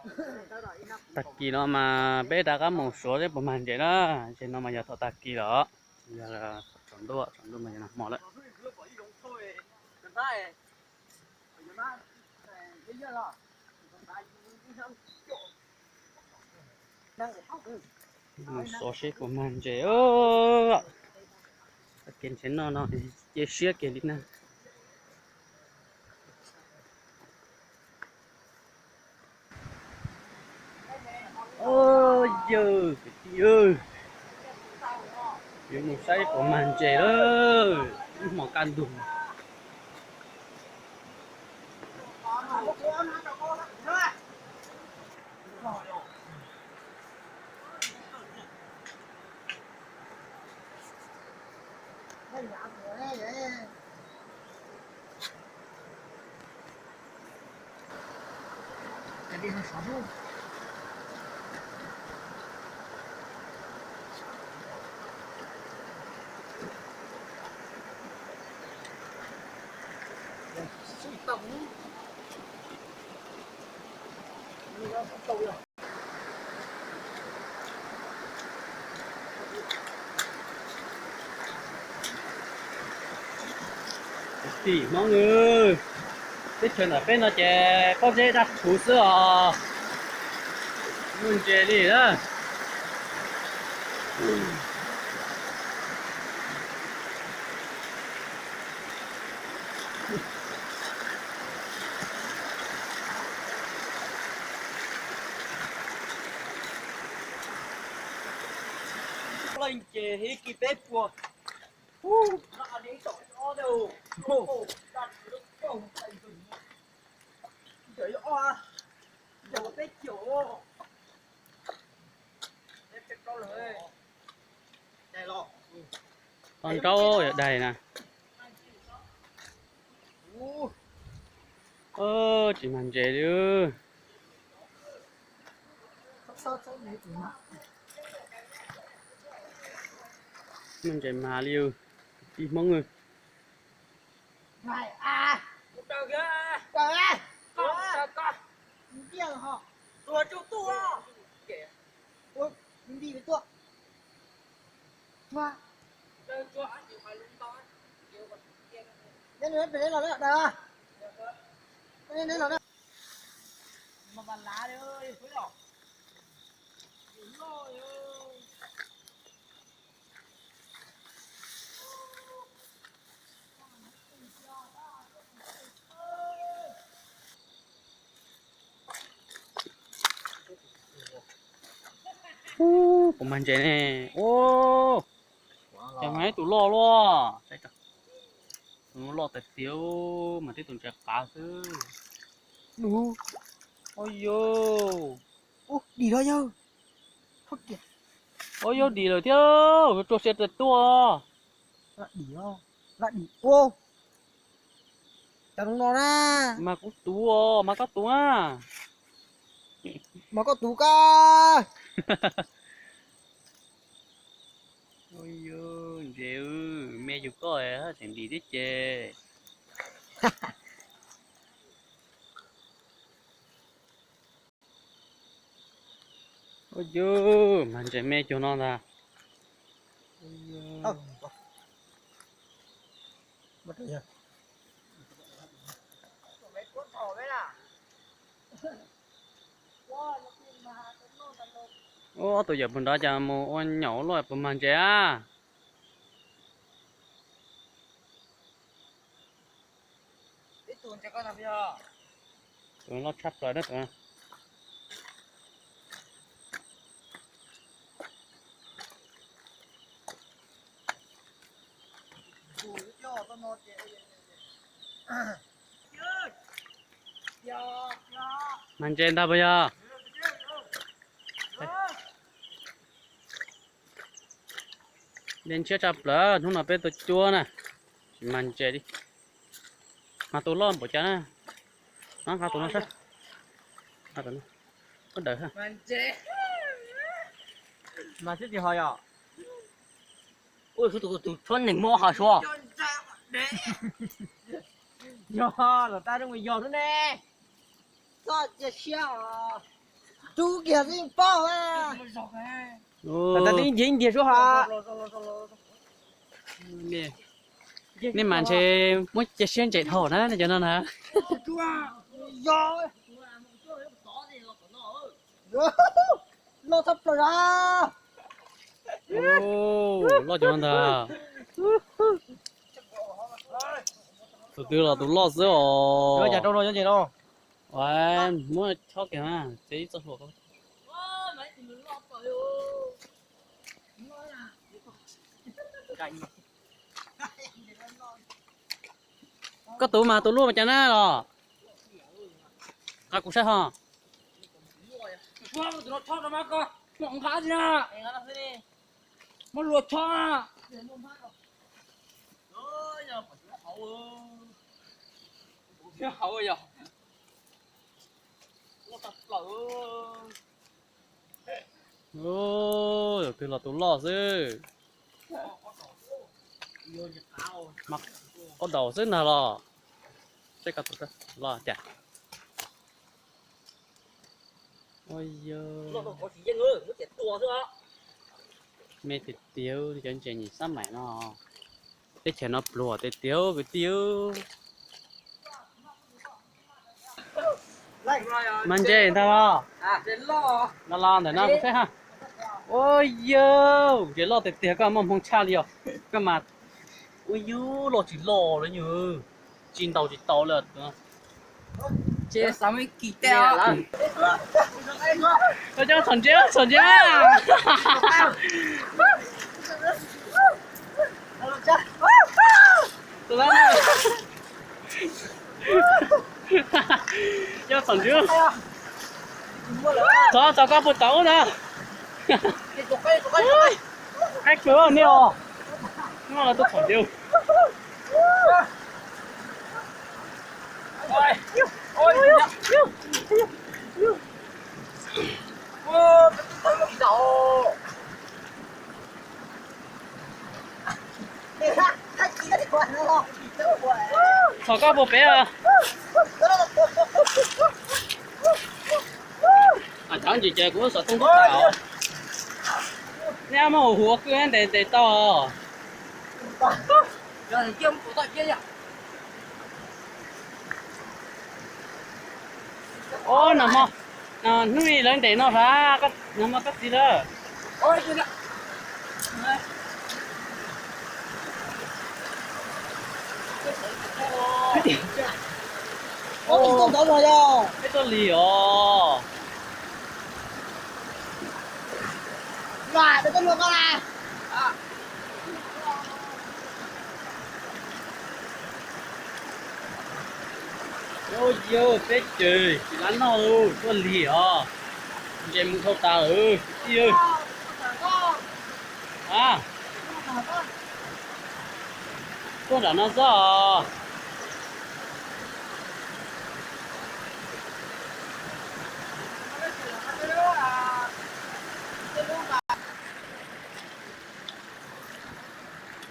Tag kis no mas peb rov qab mus suav seb puas mag ntses na. Ntses no mas yog thaum tag kis los, yog tsaus ntuj, tsaus ntuj mas yog nag hmo lawm. Mus suav seb puas mag ntses. Tag kis ntses noj no cia siab kiag li na. Yawg kwv tij, yuav mus saib puas mag ntses lawm, ib hmos kaj ntug. Tim Hmoob, teb chaws ntawm peb no ces pob zeb daj rhuv xwb os, muaj ntses li na. Leej ces ib kis peb puas. Toj nraub yog daig na. Tsis mag ntses li. Mag ntses mag li, tij Hmoob. Ub, puas mag ntses ne? Ub, cas mag ib tus loj luaj. Tus loj tiag tiag, mag tib tus ntses qav xwb. Ub, ub, dim los yog. Ub, yog dim lawm thiab, tsuag sia tas tuaj. Dim, dim, ua, cas zoo no na. Mas kuv tus, mas koj tus na. Mas koj tus koj. Ntses, me yug koj tseem dim thiab ces. Ua yus, mag ntses me cuag no ntag. Ub, ob tug yawm puag nrad cas mus ua nyaum luaj puas mag ntses a. Tus loj tshaj plaws na tus. Mag ntses ntag puas yog? Dej ntshiab tshaj plaws, hnub no peb tuaj cuab na, tsis mag ntses li. Mag tus loj npaum cas na. Nqa tus no saib. Ub, dawm. Mas xwb tsis ho yom. Ua tus tshuab neeg mob ho suav. Yog los tab zoo yog xwb ne. Txhob cia siab os. Tub kiag xwb paub. Ua, tas twb ntiag ntiag suab ha. Nej mas ntshe muab cia siab ntse dhau na cov no na. Loj tshaj plaws a. Loj cov ntag. Tus twg los tus loj xwb os. Muab chob kiag na, ces ib txoj hlua. Koj tus mas tus luaj mas cas na los? Qab kuv saib ho. Tus twg los tus loj xwb. Mas koj daus xwb ntag los. Saib koj tus loj cas. Ua yog me tiag tiag, cov ntses nyim sab maim no. Teb chaws no pluag tiag tiag kwv tij. Mas ntses ntag los? Los los ntawm no kuv saib ha. Ua yog ntses loj tiag tiag, koj muaj hmoo tshaj li os. Koj mas, ua yog loj tsis loj li nyuag, tsis ntaus tsis tau li. Ces xav me kis teb os. Cov txhom ntses, txhom ntses. Cov txhom ntses. Txhom, txhom koj puas tau na. Qaib kawg nej os. Noj los tuaj txhom ntses. Txhom koj puas pem os? Cov ntses ces kuv xov tooj tau. Nej muab huv huv kwj ntes ntes tau. Ub, nag hmo, hnub i lawv ntes no hla, nag hmo koj txiv lawm. Peb tuaj lig os. Ua yog peb ces tsis lab noj, tuaj lig os. Ntses mus dhau tas lawm kwv tij. A, tuaj nram no xwb os.